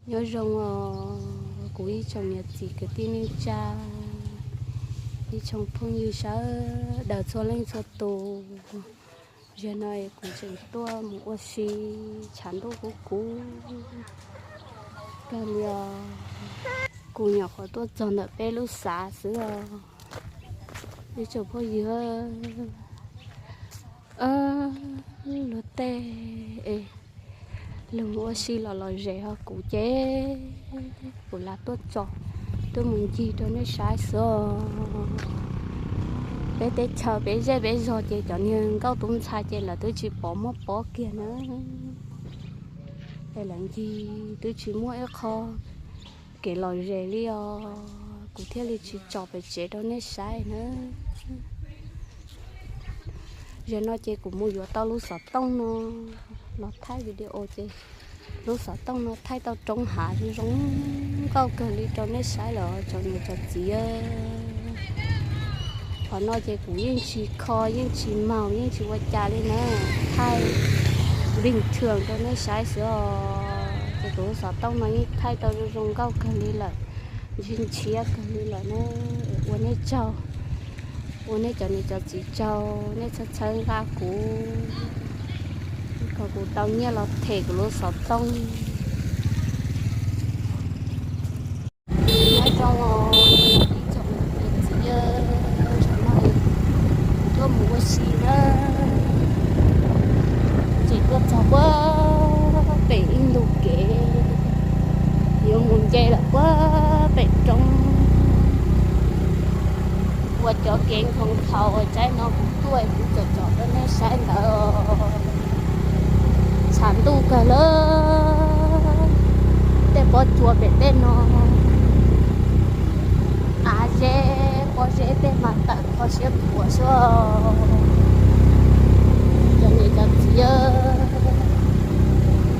Nyob zoo os kuv ib tsoom niam txiv kwv tij neej tsa, ib tsoom phooj ywg sawv daws txhua leej txhua tus. Zaum no kuv tseem tuaj mus ua si, tshav ntuj kub kub kawg li os. Kuv nyuam qhuav tuaj txog ntawm peb lub xav xwb os ib tsoom phooj ywg. Luag tej es luag mus ua si los lom zem, ho kuv ces kuv lam tuaj tso, tuaj mus ncig rau nej saib xwb os. Peb teb chaws peb zej peb zog ces cov niag nkauj tub ntxhais ces lawv twb tsis pom muaj pob kiag na. Es lawv ncig twb tsis muaj ib qho kev lom zem li os, kuv thiaj li tsis tso pem tsev rau nej saib na. Zaum no ces kuv mus yuav tau lub xov tooj no los thaij video ces lub xov tooj no thaij tau roob hav zoo zoo nkauj kawg li rau nej saib lawm tsoom niam tsoom txiv. Qhov no ces kuv yeej tsis kho yeej tsis maus yeej tsis ua cas li na, thaij bình thường rau nej saib xwb os. Ces kuv lub xov tooj no yeej thaij tau zoo zoo nkauj kawg li lawm, ntshiab ntshiab kawg li lawm na. Ua nej tsaug, ua nej cov niam cov txiv tsaug, nej txhawb txhawb nqa kuv, kom kuv tau nyiaj los them kuv lub xov tooj. Nyob zoo os ib tsoom niam txiv, zaum no kuv tuaj mus ua si na, tseem tuaj txog puag pem ib ntu kev, yuav mus nce lawm puag pem roob, ua cov kev nkhaus nkhaus tsaib no kuv tuaj kuv tsom tsom rau nej saib ntawd. Tshav ntuj kawg lawm, tej pob tsuas pem tej no, av zeb pob zeb tej mas tawm kho siab khuav xwb. Cov niam cov txiv,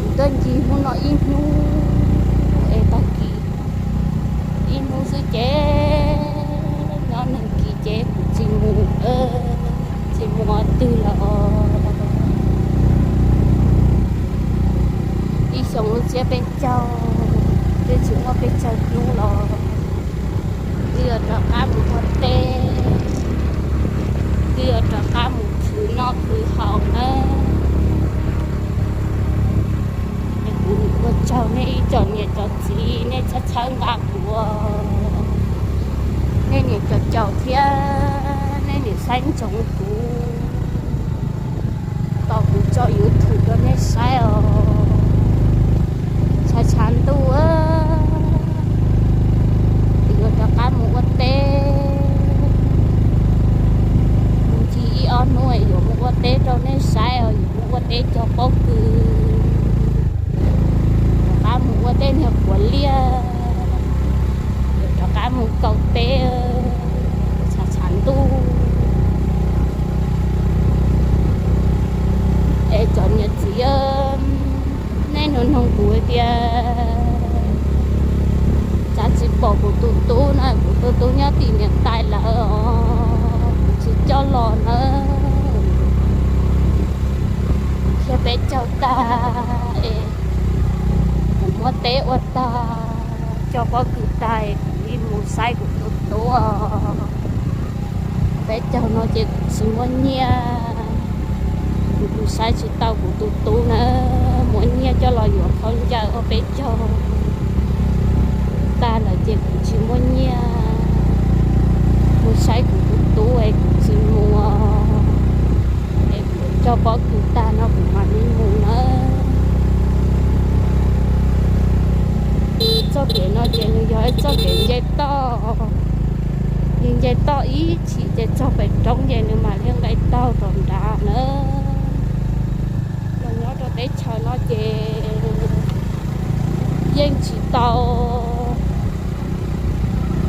kuv tuaj ncig hnub no ib hnub es tag kis ib hnub xwb ces nyob neeg kis ces kuv tsis mus, tsis mus qhov twg lawm os. Ib xyoo lub tsiab peb caug, twb tsis muaj peb caug hnub los twb yuav rov qab mus ua teb, twb yuav rov qab mus khwv noj khwv haus na. Es kuv ua tsaug nej ib tsoom niam tsoom txiv, nej txhawb txhawb nqa kuv, nej niam caum caum thiab nej niam saib ntsoov kuv, tos kuv tso YouTube rau nej saib os. Tshav tshav ntuj, yuav rov qab mus ua teb, mus ncig ib ob hnub yuav mus ua teb rau nej saib os, yuav mus ua teb cog pob kws, rov qab mus ua tej niag quav liaj, yuav rov qab mus kaus teb, tshav tshav ntuj. Es cov niam txiv, nej nug nug kuv tias cas tsis pom kuv tus tub na, kuv tus tub nyob tim niam tais lawm os, kuv tsis coj los na. Thiab peb caug tag es kuv muab teb ua tag, cog pob kws tag es kuv mus saib kuv tus tub. Peb caug no ces kuv tsis muaj nyiaj, kuv tus saib tsis tau kuv tus tub na, muab nyiaj coj los yuav khaub ncaws ua peb caug tag lawm ces kuv tsis muaj nyiaj mus saib kuv tus tub es kuv tsis mus, es kuv cog pob kws tag no kuv mam li mus na. Txoj kev no ces nws yog ib txoj kev nce toj, nws nce toj ib chim ces txog pem roob ces nws mam li nqes taug rau nrad na. Los nyob rau teb chaws no ces yeej tsis tau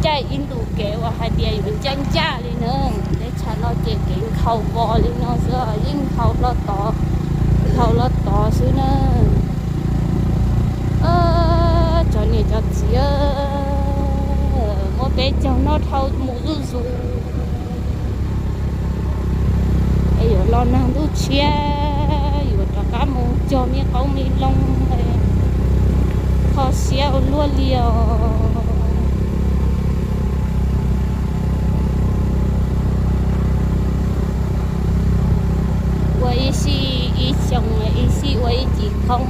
caij ib ntu kev uas hais tias yuav ncaj ncaj li na. Teb chaws no ces kev nkhaus vos li no xwb, yeej nkhaus hlo tod, nkhaus hlo tod xwb na. Cov niam cov txiv, muab peb caug noj dhau mus zuj zus, es yuav los nag ntuj tshiab yuav rov qab mus cog me qoob me loo, kho siab Li os. Ua ib sij ib xyoo, ib sij ua ib cim khoob,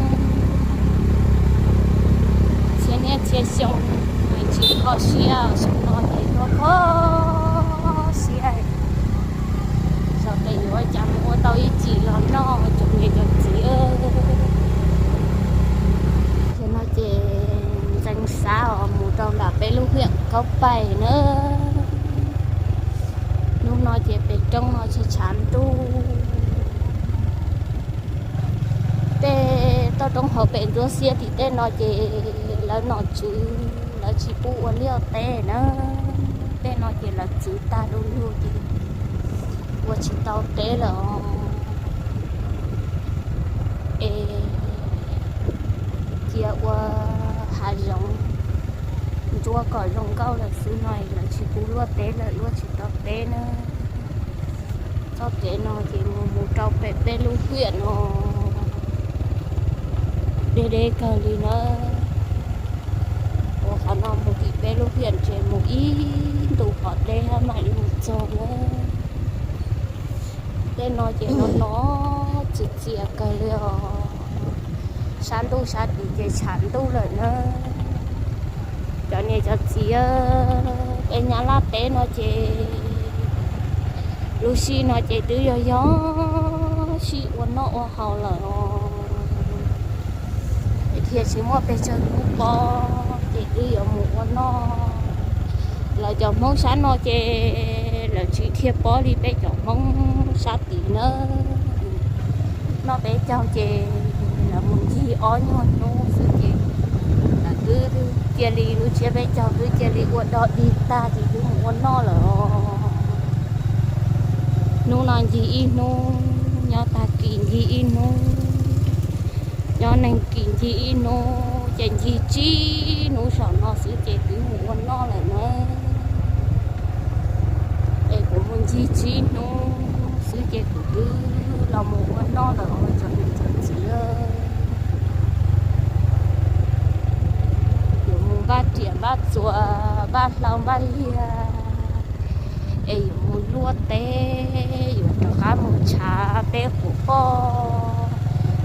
txhia niaj txhia xyoo tsis kho siab, xyoo no ces kho kho siab. Xyov ces yuav ua cas mus ua tau ib cim los noj cov niam cov txiv. Ces no ces ntxeev xav os mus rau nram peb lub hiam Kaub Paij na. Hnub no ces pem roob no tshav tshav ntuj. Tej toj roob hauv pem ntsuab xiab tim tej no ces lawv nom tswv lawv tsis pub ua liaj teb na. Tej no ces lawv txwv tag du lug ces ua tsis tau teb lawm os. Es cia ua hav zoov ntsuab kom zoo nkauj lawm xwb no, lawv tsis pub luaj teb lawm, luaj tsis tau teb na. Txoj kev no ces mus mus rau pem peb lub hiam no deb deb kawg li na. Ua qhov no mus tim peb lub hiam ces mus ib ntus qhov deb mam li mus txog na. Tej no ces no no txias txias kawg li os. Sab ntuj sab tid ces tshav ntuj lawm na. Cov niam cov txiv, peb Nyab Laj teb no ces lub sij no ces twb yog yog sij ua noj ua haus lawm os. Thiaj tsis muaj pes tsawg hnub pob ces twb yuav mus ua noj. Lawv cov Hmoob sab no ces lawv tsis dhia pob li peb cov Hmoob sab tid na. Noj peb caug ces lawv mus ncig ob nyuag hnub xwb ces lawv twb cia li, lub tsiab peb caug twb cia li ua dog dig tag ces twb mus ua noj lawm os. Hnub no ncig ib hnub, nyob tag kis ncig ib hnub, nyob neeg kis ncig ib hnub, ces ncig tsib hnub saum no xwb ces twb mus ua noj lawm na. Es kuv mus ncig tsib hnub xwb ces kuv twb los mus ua noj lawm os cov niam cov txiv. Yuav mus npaj riam npaj txuas, npaj hlau npaj liag, es yuav mus luaj teb, yuav rov qab mus tshav teb quav poj,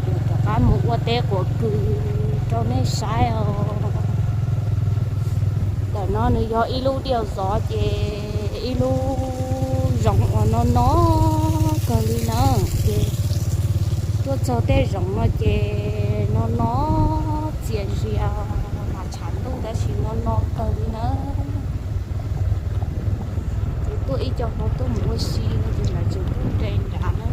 yuav rov qab mus ua teb quav kws rau nej saib os. Ntawm no nws yog ib lub diav zov ces ib lub zoov uas no no kawg li na. Ces tuaj txog tej zoov no ces no no txias zias, mas tshav ntuj tab sis no no kawg li na. Ces tuaj ib co hmo tuaj mus ua si no ces lawv tseem tuaj nres nrad na.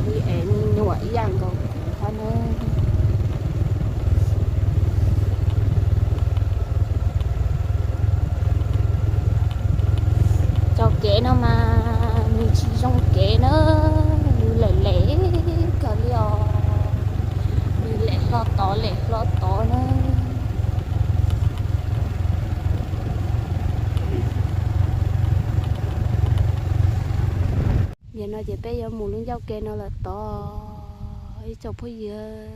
Li es me nyuam ib yam nkaus kuv thiab na. Cov kev no mas nws tsis zoo kev na, nws lem lem kawg li os, nws lem hlo tod lem hlo tod na. Yog no ces peb yuav mus lub ncauj ke no lawm tod ib tsoom phooj ywg.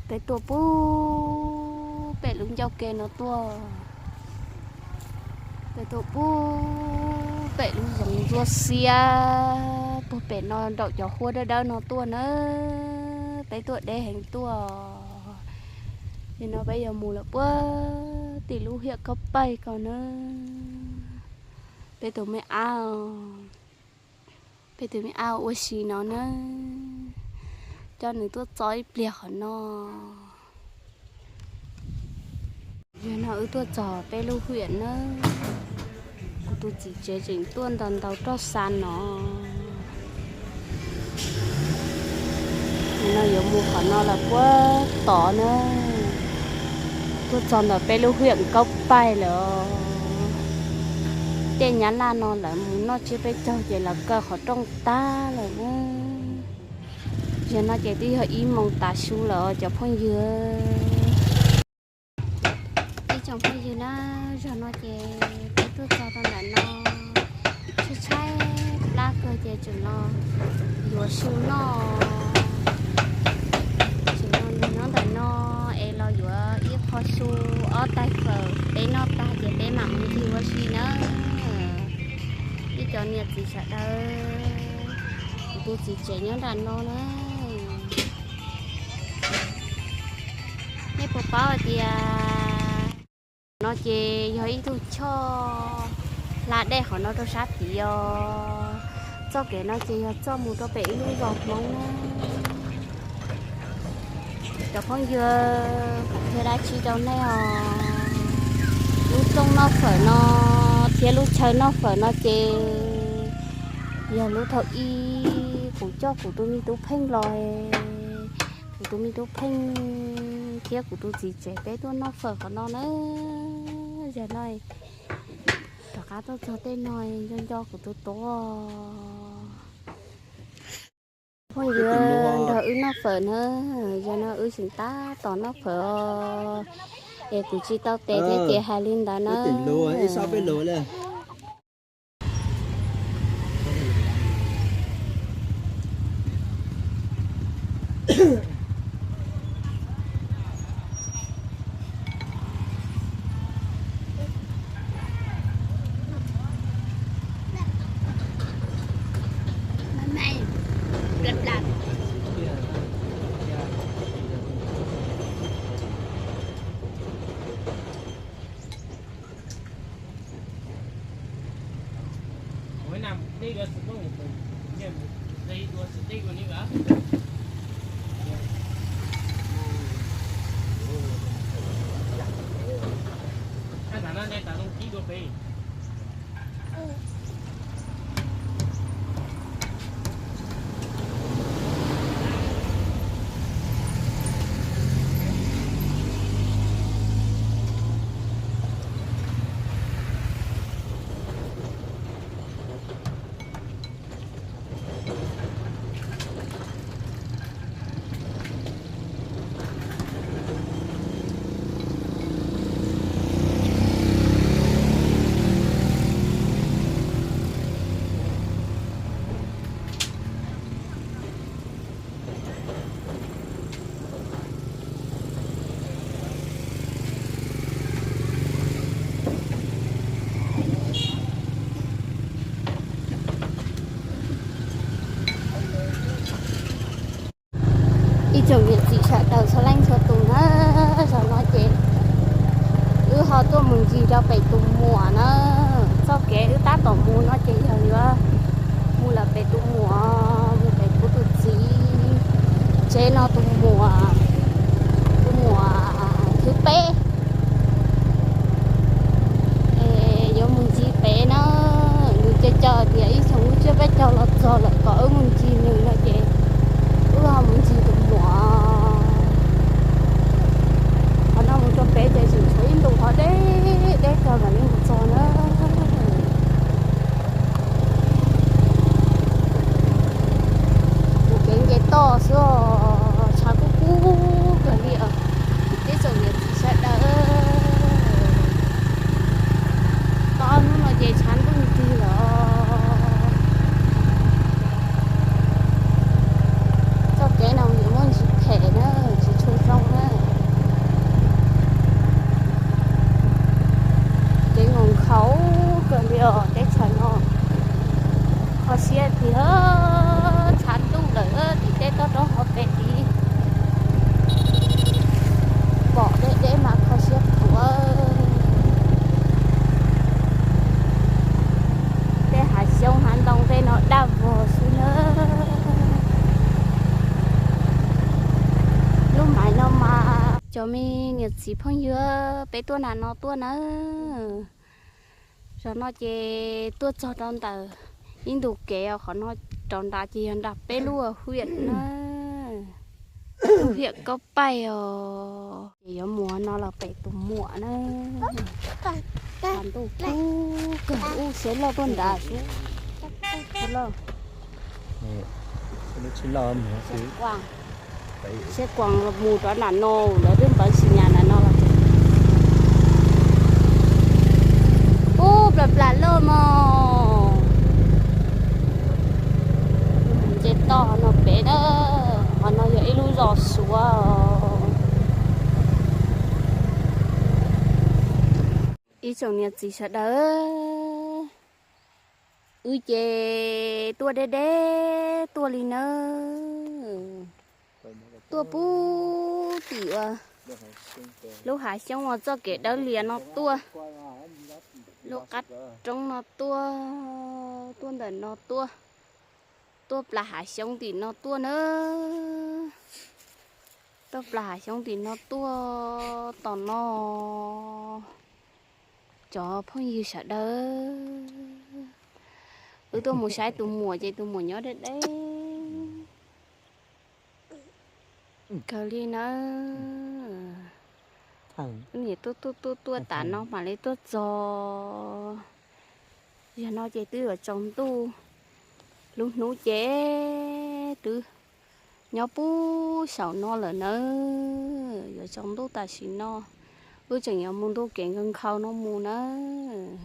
Peb tuaj pub pem lub ncauj ke no tuaj. Peb tuaj pub pem lub zoov ntsuab xiab puag pem no nraum cov huab dawb dawb no tuaj na. Peb tuaj deb heev tuaj. Yog no peb yuav mus lawm puag tim lub hiam Kaub Paij ko na. Peb tus me ab, peb tus me ab ua si no na, coj nws tuaj txo ib pliag qhov no. Yog no wb tuaj txog peb lub hiam na, kuv tus txiv tsev tseem tuaj ntaus ntaus roj xa no. Yog no yuav mus qhov no lawm puag tod na, tuaj txog ntawm peb lub hiam Kaub Paij lawm. Tej Nyab Laj no lawv mus noj tsiab peb caug ces lawv kaw qhov rooj tag lawm na. Yog no ces twb yog ib moos tav su lawm cov phooj ywg. Ib Tsoom phooj ywg na, zaum no ces peb tuaj txog rau ntawm no, tshaib tshaib plab kawg ces tseem los yuav su noj. Tseem los nyob ntawm no es los yuav ib qho su, ob tais fawm, peb noj tag ces peb mam mus ncig ua si na. Ib cov niam txiv sawv daws, kuv tus txiv tsev nyob nram no na. Nej puas paub hais tias no ces yog ib tug choj hla dej qhov no rau sab tid os. Txoj kev no ces yog txoj mus rau pem ib lub zos Hmoob na. Cov phooj ywg, kuv qhia dab tsi rau nej os. Lub rooj noj fawm no thiab lub chaw noj fawm no ces yog lub thaum ub kuv coj kuv tus me tub Pheej los, kuv tus me tub Pheej thiab kuv tus txiv tsev peb tuaj noj fawm qhov no na. Zaum no rov qab tuaj txog tej no nco nco kuv tus tub. Phooj ywg nrog wb noj fawm na, zaum no wb tseem tab tom noj fawm os. Es kuv tsis tau tes thiab ces hais li ntawd na. Ib tsoom niam txiv sawv daws txhua leej txhua tus na, zaum no ces wb ho tuaj mus ncig rau pem tus muam na. Txoj kev wb tab tom mus no ces yog yuav mus lawm pem tus muam, mus pem kuv tus txiv tsev no tus muam, tus muam thib peb. Es yuav mus ncig pem na, nws caw caw tias ib xyoos wb tsiab peb caug los txog lawm kom wb mus ncig nws no ces wb ho mus ncig tus muam. Qhov no mus rau pem ces tseem tshuav ib ntu qhov deb deb kawg mam li mus txog na. Tus kev nce toj xwb os, tshav kub kub kawg li os. Peb tsoom niam txiv sawv daws, tau ob hnub no ces tshav ntuj nrig lawm. Txoj kev no yuav muaj ntsis phem na, tsis tshua zoo na. Kev nkaus nkhaus kawg li os teb chaws no. Kho siab tiag, tshav ntuj lawm tim tej toj roob hauv pes tid. Pom deb deb mas kho siab khuav. Tej hav xyoob hav ntoo tej no daj vog xwb na. Lub maiv no mas cov me niam txiv phooj ywg, peb tuaj nram no tuaj na. Zaum no ces tuaj txog rau ntawm ib ntu kev os, qhov no rau nram ces yog nram peb lub hwm na, lub hwm Kaub Paij os. Ces yuav mus no los pem tus muam na. Tshav ntuj kub kawg, ub siab loj tuaj nrad xwb. Siab kuas mus rov nram no, lawv twb npawv tsis nyam nram no los. Ib tsoom niam txiv sawv daws, wb ces tuaj deb deb tuaj li nawb. Tuaj puag tim uas lub hav xyoob uas txoj kev dawb lias no tuaj, lub qab roob no tuaj, tuaj ntawm no tuaj, tuaj plas hav xyoob tim no tuaj nawb. Tuaj plas hav xyoob tim no tuaj tom no. Cov phooj ywg sawv daws, wb tuaj mus saib tus muam ces tus muam nyob deb deb kawg li nawb. Wb niam tuaj tuaj tuaj tuaj tas no mam li tuaj txog. Yog no ces twb yuav tsaus ntuj, lub hnub ces twb nyob puag saum no lawm nawb. Yuav tsaus ntuj tam sim no, wb tseem yuav mus ntu kev nkhaus nkhaus no mus nawb.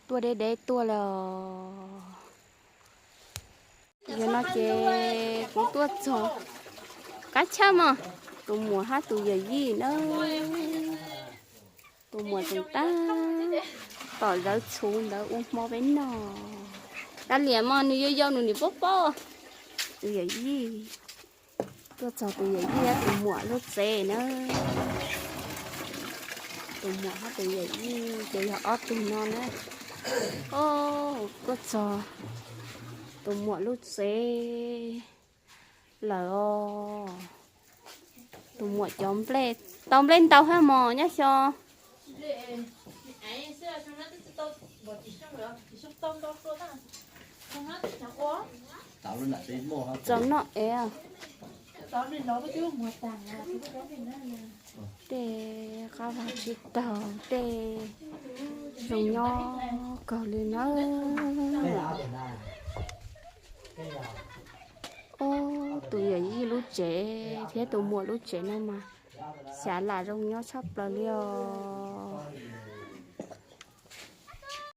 Tuaj deb deb tuaj lawm os. Yog no ces kuv tuaj txog qab tshaj mog, tus muam hab tus yawm yij nawb. Tus muam tseem tab tom zawv txhuv ntawd ua hmo peb noj. Kav liam mog, nws yau yau nws nim paub paub. Tus yawm yij, tuaj txog tus yawm yij hab tus muam lub tsev nawb. Tus muam hab tus yawm yij ces yog ob tug no na. Tuaj txog tus muam lub tsev lawm os. Tus muam cov nplej, tau nplej ntau hab mog nyob xyov. Txaus noj es. Tej qab vag tsis taug, tej zoo nyob kawg li nawb. Ob, tus yawm yij lub tsev thiab tus muam lub tsev no mas xyav lam zoo nyob tshaj plaws li os.